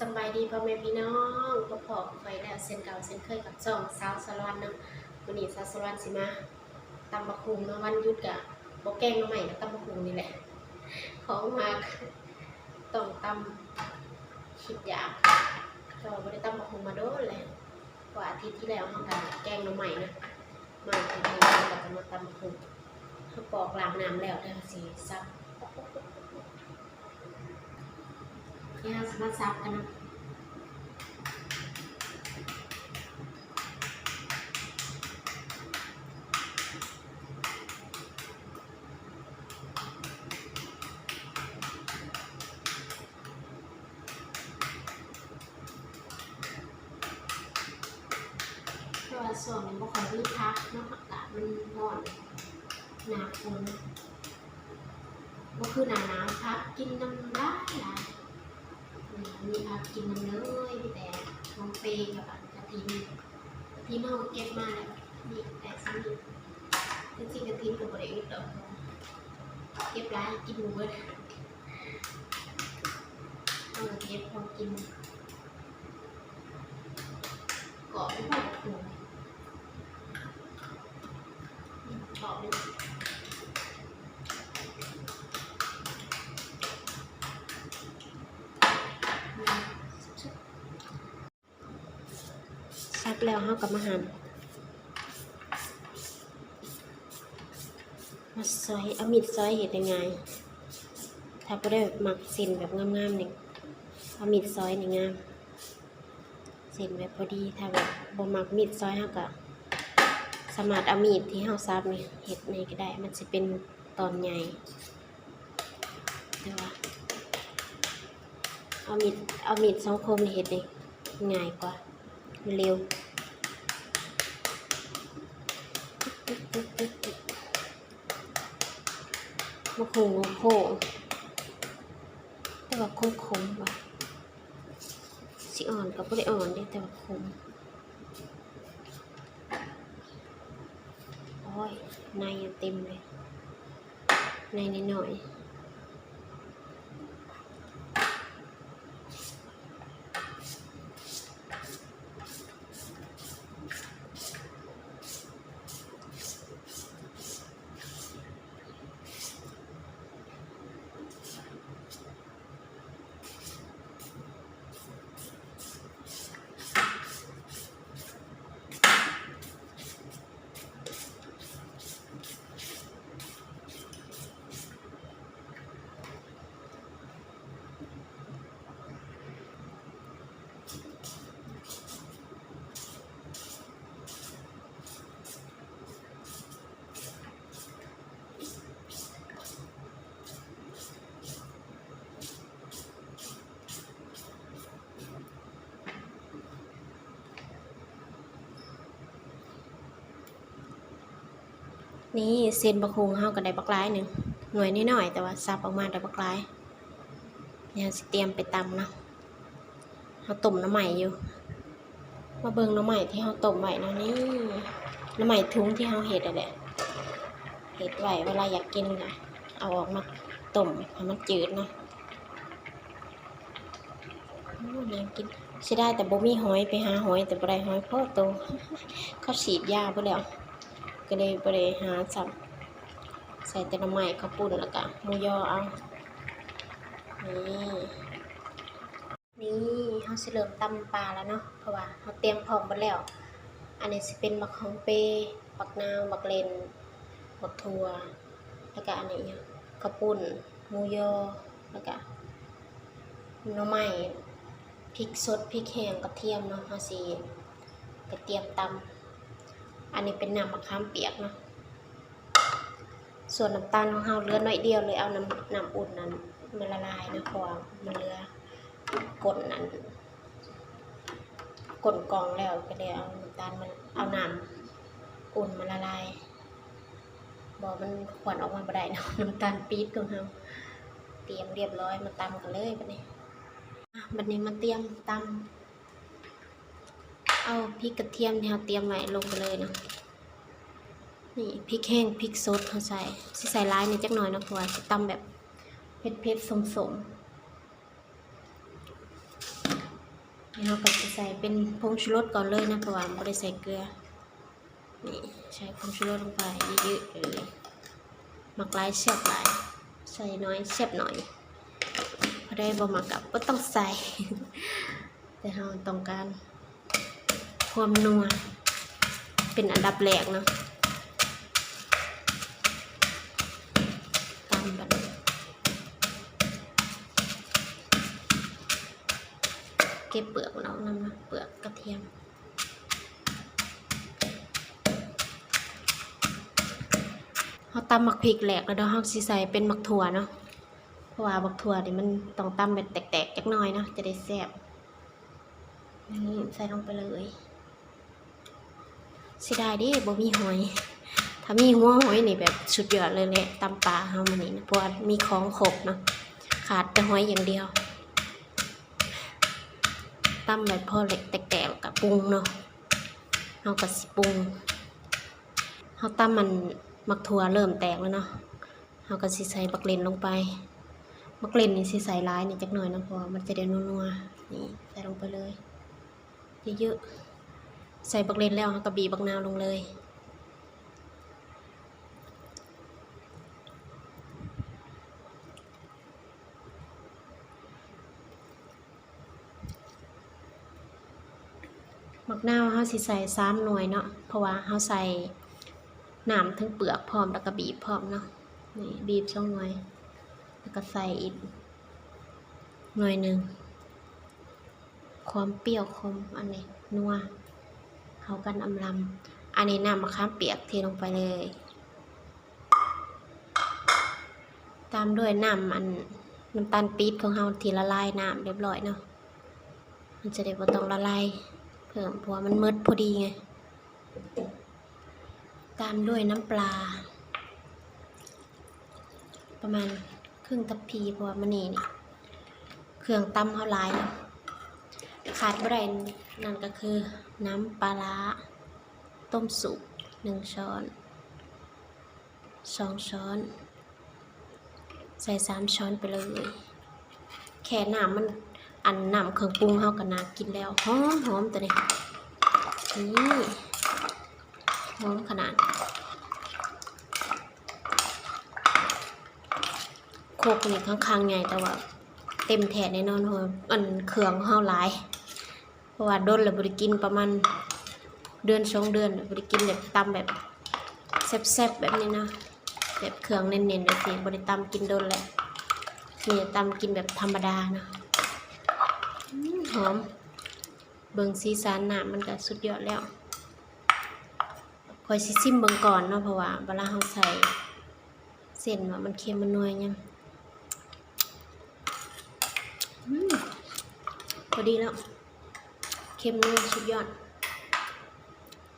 ສະບາຍດີພໍ່ແມ່ພີ່ນ້ອງ ພົບພໍ້ກັບຂ້ອຍແລ້ວເຊັ່ນເກົ່າເຊັ່ນເຄີຍກັບຊ່ອງສາວສາລອນເນາະ. ມື້ນີ້ສາວສາລອນຊິມາຕຳບັກຫຸ່ງເນາະ, ວັນຢຸດກະບໍ່ແກງໜໍ່ໄມ້ກະຕຳບັກຫຸ່ງນີ້ແຫຼະ ຂອງມັກ ຕ້ອງຕຳ ຄິດຢາກ ແຕ່ວ່າບໍ່ໄດ້ຕຳບັກຫຸ່ງມາດົນແລ້ວ ເພາະອາທິດທີ່ແລ້ວເຮົາກະແກງໜໍ່ໄມ້ນະ ມາອາທິດນີ້ແລ້ວກະມາຕຳບັກຫຸ່ງ. ເຮົາປອກລ້າງນ້ຳແລ້ວ ດຽວເຮົາຊິສັບ ດຽວເຮົາຊິມາສັບກັນເນາະ. ແຕ່ວ່າຊ່ວງນີ້ບໍ່ຄ່ອຍມີຜັກເນາະ ອາກາດມັນຮ້ອນ ໜ້າຝົນ ບໍ່ຄືໜ້າໜາວ ຜັກກິນນຳຫຼາຍໆ. ອືມ ມີຜັກກິນນຳເລີຍ ມີແຕ່ຫອມເປງກັບກະຖິນ ກະຖິນເຮົາເກັບມາແລ້ວ ນີ້ໄດ້ສ່ຳນີ້. ແຕ່ຈິງກະຖິນກະບໍ່ໄດ້ອຶດດອກ ເກັບຫຼາຍກິນບໍ່ເບິດ ເອົາເກັບພໍກິນ. ກອບຢູ່ບໍ່? ອືມ ກອບຢູ່. ສັບແລ້ວເຮົາກະມາຫັ່ນ ມາຊອຍ ເອົາມີດຊອຍເຮັດໄດ້ງ່າຍ. ຖ້າຜູ້ໃດມັກເສັ້ນແບບງາມໆນີ້ ເອົາມີດຊອຍນີ້ງາມ ເສັ້ນແບບພໍດີ. ຖ້າແບບບໍ່ມັກມີດຊອຍ ເຮົາກະສາມາດເອົາມີດທີ່ເຮົາສັບນີ້ເຮັດນີ້ກະໄດ້ ມັນຊິເປັນຕອນໃຫຍ່. ແຕ່ວ່າເອົາມີດ ເອົາມີດສອງຄົມນີ້ເຮັດໄດ້ງ່າຍກວ່າ ມັນເລັວ. ບັກຫຸ່ງໂຄ້ງໆ ແຕ່ວ່າຂົມໆ ວ່າ ຊິອ່ອນກະບໍ່ໄດ້ອ່ອນເດ້ ແຕ່ວ່າຂົມ. ໂອ້ຍ ໃນເຕັມເລີຍ ໃນນ້ອຍໆ. ນີ້ ເສັ້ນບັກຫຸ່ງເຮົາກະໄດ້ບັກຫຼາຍໜຶ່ງ ໜ່ວຍນ້ອຍໆ ແຕ່ວ່າສັບອອກມາໄດ້ບັກຫຼາຍ. ດຽວຊິຕຽມໄປຕຳເນາະ. ເຮົາຕົ້ມໜໍ່ໄມ້ຢູ່ ມາເບິ່ງໜໍ່ໄມ້ທີ່ເຮົາຕົ້ມໄວ້ເນາະ. ນີ້ ໜໍ່ໄມ້ທຸງທີ່ເຮົາເຮັດຫັ້ນແຫຼະ ເຮັດໄວ້ ເວລາຢາກກິນກະເອົາອອກມາຕົ້ມໃຫ້ມັນຈືດເນາະ. ໂອ້ ໜ້າກິນ ເສຍດາຍແຕ່ບໍ່ມີຫອຍ ໄປຫາຫອຍແຕ່ບໍ່ໄດ້ຫອຍພໍໂຕ ເຂົາສີດຢາເບິດແລ້ວ ກະເລີຍບໍ່ໄດ້ຫາຊ້ຳ. ໃສ່ແຕ່ໜໍ່ໄມ້ ເຂົ້າປຸ້ນ ແລ້ວກະໝູຢໍເອົາ. ນີ້ ນີ້ ເຮົາຊິເລີ່ມຕຳປາແລ້ວເນາະ ເພາະວ່າເຮົາຕຽມພ້ອມເບິດແລ້ວ. ອັນນີ້ຊິເປັນບັກຫອມເປ ບັກນາວ ບັກເລັ່ນ ບັກຖົ່ວ ແລ້ວກະອັນນີ້ຫຍັງ ເຂົ້າປຸ້ນ ໝູຢໍ ແລ້ວກະໜໍ່ໄມ້ ພິກສົດ ພິກແຫ້ງ ກະທຽມເນາະ. ເຮົາຊິໄປຕຽມຕຳ. ອັນນີ້ເປັນນ້ຳມະຂາມປຽກເນາະ. ສ່ວນນ້ຳຕານຂອງເຮົາເຫຼືອໜ້ອຍດຽວ ເລີຍເອົານ້ຳ ນ້ຳອຸ່ນນັ້ນມາລະລາຍເນາະ ເພາະວ່າມັນເຫຼືອກົ້ນນັ້ນ ກົ້ນກ່ອງແລ້ວ ກະເລີຍເອົານ້ຳຕານມາ ເອົານ້ຳອຸ່ນມາລະລາຍ ບໍ່ ມັນຄວັນອອກມາບໍ່ໄດ້ເນາະ. ນ້ຳຕານປີບຂອງເຮົາຕຽມຮຽບຮ້ອຍ ມາຕຳກັນເລີຍບາດນີ້. ອາ ບາດນີ້ມາຕຽມຕຳ ເອົາພິກກະທຽມທີ່ເຮົາຕຽມໄວ້ລົງໄປເລີຍເນາະ. ນີ້ ພິກແຫ້ງ ພິກສົດເຮົາໃສ່ ຊິໃສ່ຫຼາຍແດ່ຈັກໜ້ອຍເນາະ ເພາະວ່າຊິຕຳແບບເຜັດໆ ສົ້ມໆ. ເຮົາກໍຊິໃສ່ເປັນຜົງຊູລົດກ່ອນເລີຍນະ ເພາະວ່າບໍ່ໄດ້ໃສ່ເກືອ. ນີ້ ໃສ່ຜົງຊູລົດລົງໄປເຍີະໆເລີຍ. ມັກຫຼາຍແຊບຫຼາຍ ໃສ່ໜ້ອຍແຊບໜ້ອຍ. ຜູ້ໃດບໍ່ມັກກໍບໍ່ຕ້ອງໃສ່ ແຕ່ເຮົາຕ້ອງການຄວາມນົວເປັນອັນດັບແລກເນາະ. ຕຳບັດນີ້ ເກັບເປືອກມັນອອກນຳເນາະ ເປືອກກະທຽມ. ເຮົາຕຳໝາກພິກແຫຼກແລ້ວເນາະ ເຮົາຊິໃສ່ເປັນໝາກຖົ່ວເນາະ ເພາະວ່າໝາກຖົ່ວນີ້ມັນຕ້ອງຕຳແບບແຕກໆຈັກໜ້ອຍເນາະ ຈະໄດ້ແຊບ. ນີ້ໃສ່ລົງໄປເລີຍ. ເສຍດາຍເດ້ບໍ່ມີຫອຍ ຖ້າມີຫົວຫອຍນີ້ແບບສຸດຍອດເລີຍແຫຼະ ຕຳປາເຮົາມື້ນີ້ນະ ເພາະວ່າມີຂອງຄົບເນາະ ຂາດແຕ່ຫອຍຢ່າງດຽວ. ຕຳແບບພໍແຕກໆ ແລ້ວກໍປຸງເນາະ ເຮົາກໍຊິປຸງ. ເຮົາຕຳອັນໝາກຖົ່ວເລີ່ມແຕກແລ້ວເນາະ ເຮົາກໍຊິໃສ່ບັກເລັ່ນລົງໄປ. ບັກເລັ່ນນີ້ຊິໃສ່ຫຼາຍແດ່ຈັກໜ້ອຍເນາະ ເພາະວ່າມັນຈະໄດ້ນົວໆ. ນີ້ໃສ່ລົງໄປເລີຍເຍີະໆ. ໃສ່ບັກເລັ່ນແລ້ວ ເຮົາກໍບີບບັກນາວລົງເລີຍ. ໝາກນາວເຮົາຊິໃສ່ສາມໜ່ວຍເນາະ ເພາະວ່າເຮົາໃສ່ນ້ຳເທິງເປືອກພ້ອມ ແລ້ວກໍບີບພ້ອມເນາະ. ນີ້ບີບສອງໜ່ວຍ ແລ້ວກໍໃສ່ອີກໜ່ວຍໜຶ່ງ. ຄວາມປ່ຽວ ຄວາມອັນນີ້ ນົວ ເຂົ້າກັນອຳລຳ. ອັນນີ້ນ້ຳມະຂາມປຽກເທລົງໄປເລີຍ. ຕາມດ້ວຍນ້ຳອັນ ນ້ຳຕານປີບຂອງເຮົາທີ່ລະລາຍນ້ຳຮຽບຮ້ອຍເນາະ ມັນຈະໄດ້ບໍ່ຕ້ອງລະລາຍເພີ່ມ ເພາະວ່າມັນໝົດພໍດີໄງ. ຕາມດ້ວຍນ້ຳປາ ປະມານເຄິ່ງທັບພີ ເພາະວ່າມື້ນີ້ນີ້ເຄື່ອງຕຳເຮົາຫຼາຍເນາະ. ຂາດບໍ່ໄດ້ນັ້ນກໍຄືນ້ຳປາຮ້າຕົ້ມສຸກໜຶ່ງຊ້ອນ ສອງຊ້ອນ ໃສ່ສາມຊ້ອນໄປເລີຍ. ແຄ່ນ້ຳມັນ ອັນ ນ້ຳເຄື່ອງປຸງເຮົາກໍໜ້າກິນແລ້ວ. ຫອມໆ ໂຕນີ້ ນີ້ ຫອມຂະໜາດ. ຄົກນີ້ຂ້ອນຂ້າງໃຫຍ່ ແຕ່ວ່າເຕັມແທ້ແນ່ນອນ ເພາະວ່າ ອັນ ເຄື່ອງເຮົາຫຼາຍ. ເພາະວ່າດົນແລ້ວບໍ່ໄດ້ກິນ ປະມານເດືອນສອງເດືອນບໍ່ໄດ້ກິນແບບຕຳແບບແຊບໆແບບນີ້ນະ ແບບເຄື່ອງເນັ້ນໆ ແບບນີ້ບໍ່ໄດ້ຕຳກິນດົນແລ້ວ. ມີແຕ່ຕຳກິນແບບທຳມະດານະ. ອືມ ຫອມ. ເບິ່ງສີສັນນ້ຳມັນກໍສຸດຍອດແລ້ວ. ຂ້ອຍຊິຊິມເບິ່ງກ່ອນເນາະ ເພາະວ່າເວລາເຮົາໃສ່ເສັ້ນວ່າມັນເຄັມມັນນົວຫຍັງ. ອືມ ພໍດີແລ້ວ ເຄັມນົວສຸດຍອດ.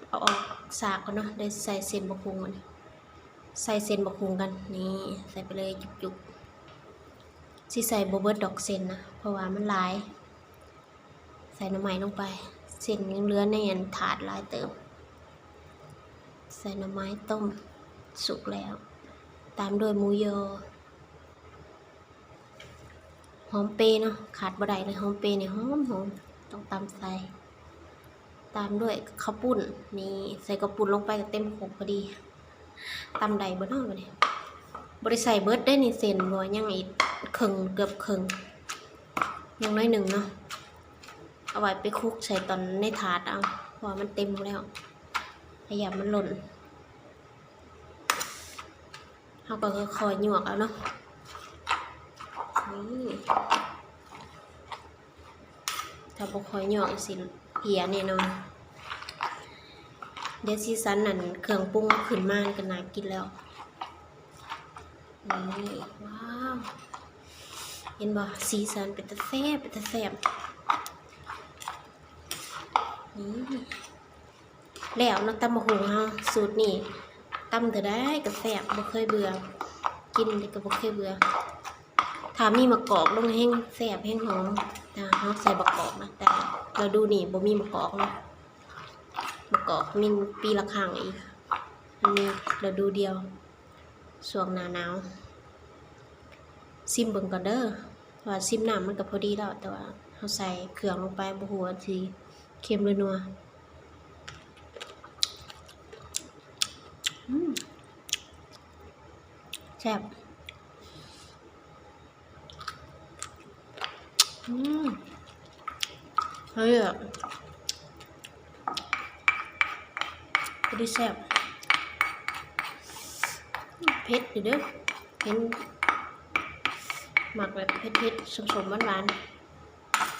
ເອົາອອກສາກກ່ອນເນາະ ໄດ້ໃສ່ເສັ້ນບັກຫຸ່ງ. ໃສ່ເສັ້ນບັກຫຸ່ງກັນ ນີ້ ໃສ່ໄປເລີຍຈຸກໆ. ຊິໃສ່ບໍ່ເບິດດອກເສັ້ນນະ ເພາະວ່າມັນຫຼາຍ. ໃສ່ໜໍ່ໄມ້ລົງໄປ ເສັ້ນຍັງເຫຼືອໃນອັນຖາດຫຼາຍເຕີບ. ໃສ່ໜໍ່ໄມ້ຕົ້ມສຸກແລ້ວ ຕາມດ້ວຍໝູຍໍ່. ຫອມເປເນາະ ຂາດບໍ່ໄດ້ເລີຍ ຫອມເປນີ້ຫອມໆ ຕ້ອງຕຳໃສ່. ຕາມດ້ວຍເຂົ້າປຸ້ນ ນີ້ ໃສ່ເຂົ້າປຸ້ນລົງໄປກໍເຕັມຄົກພໍດີ. ຕຳໄດ້ບໍ່ເນາະບັດນີ້? ບໍ່ໄດ້ໃສ່ເບິດເດ້ນີ້ເສັ້ນ ເພາະວ່າຍັງອີກເຄິ່ງ ເກືອບເຄິ່ງ ຍັງໜ້ອຍໜຶ່ງເນາະ. ເອົາໄວ້ໄປຄຸກໃສ່ຕອນໃນຖາດເອົາ ເພາະວ່າມັນເຕັມແລ້ວ ຢ້ານມັນຫຼົ່ນ. ເຮົາກໍຄ່ອຍໆຫຍວກເອົາເນາະ ນີ້. ຖ້າບໍ່ຄ່ອຍຫຍວກຊິເຫຍແນ່ນອນ. ດຽວສີສັນນັ້ນເຄື່ອງປຸງເຮົາຂຶ້ນມານີ້ກໍໜ້າກິນແລ້ວ. ນີ້ ວ້າວ ເຫັນບໍ່ ສີສັນເປັນຕາແຊບ ເປັນຕາແຊບ. ນີ້ ແລ້ວເນາະ ຕຳບັກຫຸ່ງເຮົາສູດນີ້ ຕຳເທື່ອໃດກໍແຊບ ບໍ່ເຄີຍເບື່ອ ກິນແລ້ວກໍບໍ່ເຄີຍເບື່ອ. ຖ້າມີໝາກກອກລົງແຮງແຊບແຮງຫອມ ຖ້າເຮົາໃສ່ບັກກອກນະ. ແຕ່ລະດູນີ້ບໍ່ມີໝາກກອກເນາະ ໝາກກອກມີປີລະຄັ້ງອີກ ມີລະດູດຽວ ຊ່ວງໜ້າໜາວ. ຊິມເບິ່ງກ່ອນເດີ ເພາະວ່າຊິມນ້ຳມັນກໍພໍດີແລ້ວ ແຕ່ວ່າ ເຮົາໃສ່ເຄື່ອງລົງໄປ ບໍ່ຮູ້ວ່າຊິເຄັມຫຼືນົວ. ອືມ ແຊບ. ອືມ ເຮີ້ຍ ພໍດີແຊບ. ເຜັດຢູ່ເດີ້ ເຫັນມັກແບບເຜັດໆ ສົ້ມໆ ຫວານໆ.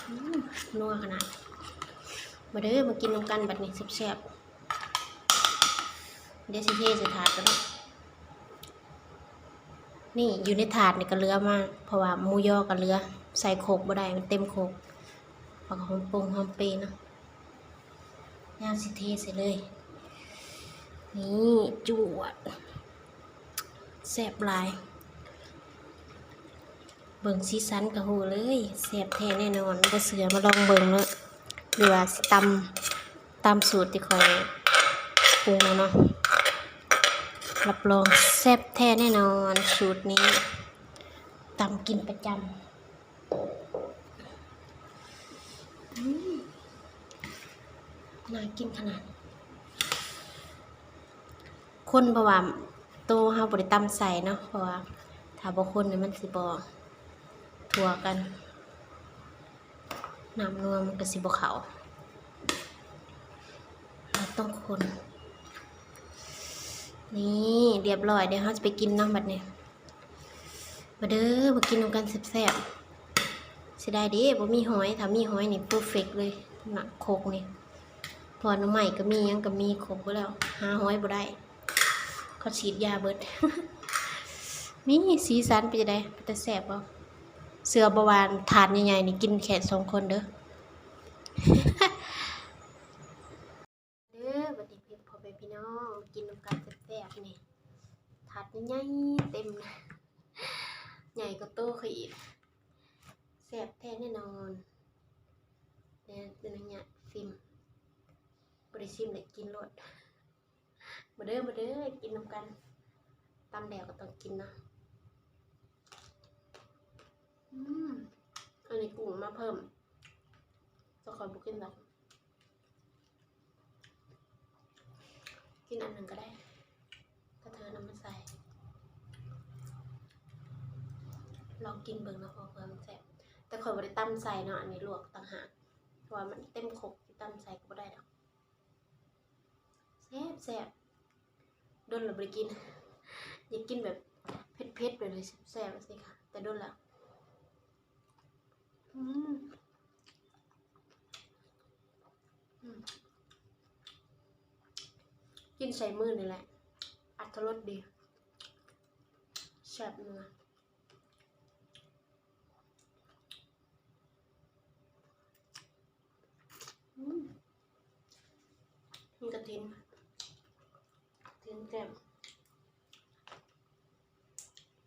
ອືມ ນົວຂະໜາດ. ມາເດີ້ ມາກິນນຳກັນບັດນີ້ແຊບໆ. ດຽວຊິເທໃສ່ຖາດກ່ອນເນາະ. ນີ້ຢູ່ໃນຖາດນີ້ກໍເຫຼືອມາ ເພາະວ່າໝູຢໍກໍເຫຼືອ ໃສ່ຄົກບໍ່ໄດ້ ມັນເຕັມຄົກ. ຜັກຫອມປົງຫອມເປເນາະ. ຍາວຊິເທໃສ່ເລີຍ. ນີ້ ຈວດ ແຊບຫຼາຍ. ເບິ່ງສີສັນກໍຮູ້ເລີຍ ແຊບແທ້ແນ່ນອນ. ບໍ່ເຊື່ອມາລອງເບິ່ງເນາະ ຫຼືວ່າຊິຕຳ ຕາມສູດທີ່ຂ້ອຍປຸງເນາະ. ຮັບຮອງແຊບແທ້ແນ່ນອນ ສູດນີ້ ຕຳກິນປະຈຳ. ອືມ ໜ້າກິນຂະໜາດ. ຄົນ ເພາະວ່າໂຕເຮົາບໍ່ໄດ້ຕຳໃສ່ເນາະ ເພາະວ່າຖ້າບໍ່ຄົນນີ້ມັນຊິບໍ່ທົ່ວກັນ ນ້ຳນົວມັນກໍຊິບໍ່ເຂົ້າ ເຮົາຕ້ອງຄົນ. ນີ້ ລຽບຮ້ອຍ ດຽວເຮົາຈະໄປກິນເນາະບັດນີ້. ມາເດີ້ ມາກິນນຳກັນແຊບໆ. ເສຍດາຍເດ້ ບໍ່ມີຫອຍ ຖ້າມີຫອຍນີ້ເພີເຟັກເລີຍນະ ຄົກນີ້ ເພາະວ່າໜໍ່ໄມ້ກໍມີ ຫຍັງກໍມີ ຄົບເບິດແລ້ວ ຫາຫອຍບໍ່ໄດ້ ເຂົາສີດຢາເບິດ. ນີ້ ສີສັນເປັນຈັ່ງໃດ ເປັນຕາແຊບບໍ່? ເຊື່ອບໍ່ວ່າຖາດໃຫຍ່ໆນີ້ກິນແຄ່ສອງຄົນເດີ້. ເດີ້ ບັດນີ້ ພໍ່ແມ່ພີ່ນ້ອງ ມາກິນນຳກັນແຊບໆ ນີ້ ຖາດໃຫຍ່ໆ ເຕັມ ໃຫຍ່ກວ່າໂຕຂ້ອຍອີກ. ແຊບແທ້ແນ່ນອນ. ແນ່ ເປັນຫຍັງຍາກຊິມ ບໍ່ໄດ້ຊິມແລ້ວກິນໂລດ. ມາເດີ້ ມາເດີ້ ກິນນຳກັນ ຕຳແດວກໍຕ້ອງກິນເນາະ. ອືມ ອັນນີ້ກຸ້ງມາເພີ່ມ ແຕ່ຂ້ອຍບໍ່ກິນດອກ. ກິນອັນໜຶ່ງກໍໄດ້ ກະເທີນຳມາໃສ່ ລອງກິນເບິ່ງເນາະ ເພາະວ່າມັນແຊບ. ແຕ່ຂ້ອຍບໍ່ໄດ້ຕຳໃສ່ເນາະ ອັນນີ້ລວກຕ່າງຫາກ ເພາະວ່າມັນເຕັມຄົກ ຊິຕຳໃສ່ກໍບໍ່ໄດ້ດອກ. ແຊບໆ ດົນແລ້ວບໍ່ໄດ້ກິນ ຢາກກິນແບບເຜັດໆ ແບບແຊບໆ ຈັ່ງຊີ້ຄ່ະ ແຕ່ດົນແລ້ວ. ອືມ ອືມ ກິນໃສ່ມື້ນີ້ແຫຼະ ອັດຖະລົດດີ ແຊບນົວ. ອືມ ມີກະຖິນ ກະຖິນແຈ່ມ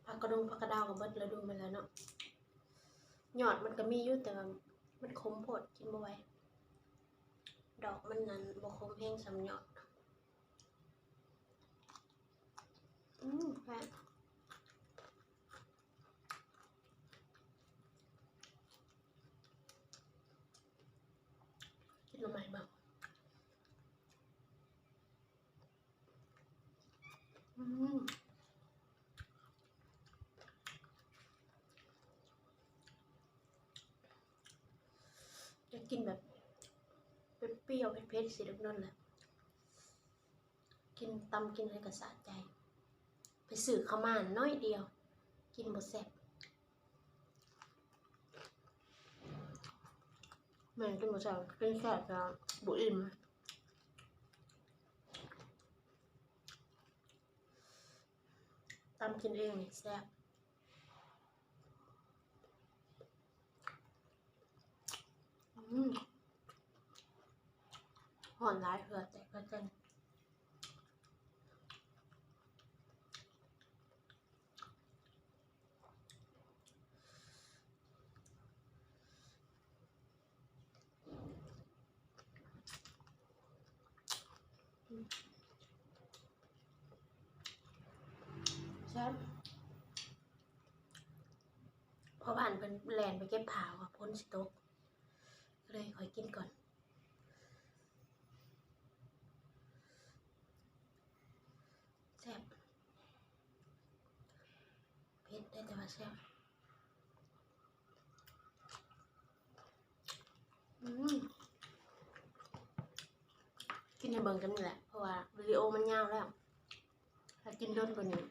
ຜັກກະດົງ ຜັກກະດາວກໍເບິດລະດູມາແລ້ວເນາະ. ຍອດມັນກໍມີຢູ່ ແຕ່ວ່າມັນຂົມໂພດ ກິນບໍ່ໄຫວ ດອກມັນນັ້ນບໍ່ຂົມແຮງສ່ຳຍອດ. ອືມ ແຊບ ກິນໜໍ່ໄມ້ເບິ່ງ. ອືມ ຢາກກິນແບບ ປຽວໆ ເຜັດໆ ຊິໂດນໆ ແຫຼະ. ກິນ ຕຳກິນແລ້ວກໍສະໃຈ. ໄປຊື້ເຂົ້າມາໜ້ອຍດຽວ ກິນບໍ່ແຊບ. ແມ່ນກິນບໍ່ແຊບ ກິນແຊບແຕ່ບໍ່ອີ່ມ. ຕຳກິນເອງນີ້ແຊບ. ອືມ ຮ້ອນຫຼາຍ ເຫື່ອແຕກກະເຈິງ. ແຊບ. ພໍ່ບ້ານເພິ່ນແລ່ນໄປເກັບຜ້າວ່າຝົນຊິຕົກ ເລີຍ ຂ້ອຍກິນກ່ອນ. ແຊບ ເຜັດເດ້ ແຕ່ວ່າແຊບ. ອືມ ກິນໃຫ້ເບິ່ງສ່ຳນີ້ແຫຼະ ເພາະວ່າວິດີໂອມັນຍາວແລ້ວ ຖ້າກິນດົນກວ່ານີ້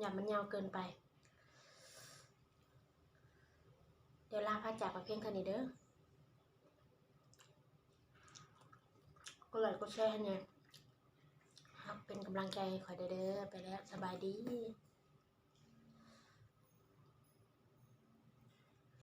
ຢ້ານມັນຍາວເກີນໄປ. ດຽວລາພາຈາກໄປພຽງເທົ່ານີ້ເດີ. ກົດໄລກົດແຊໃຫ້ແດ່ ຮັກເປັນກຳລັງໃຈໃຫ້ຂ້ອຍແດ່ເດີ. ໄປແລ້ວ ສະບາຍດີ.